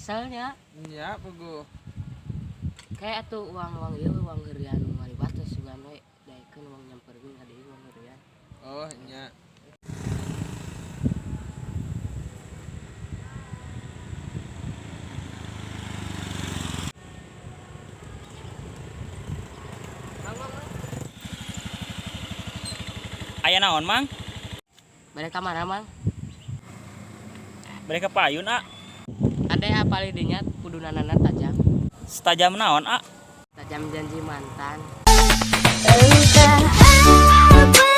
Keselnya. Nya puguh. Kayak atuh uang-uang ieu uang heureuyan nu ngaliwat teh sugan we daekeun uang nyamperkeun ka dieu uang heureuyan. Oh, nya. Mang, mang, mang. Aya naon, Mang? Bade ka mana, Mang? Bade ka payun, A. Ade apal dinya kudunanana tajam. Setajam naon, A? Tajam janji mantan. Entah apa.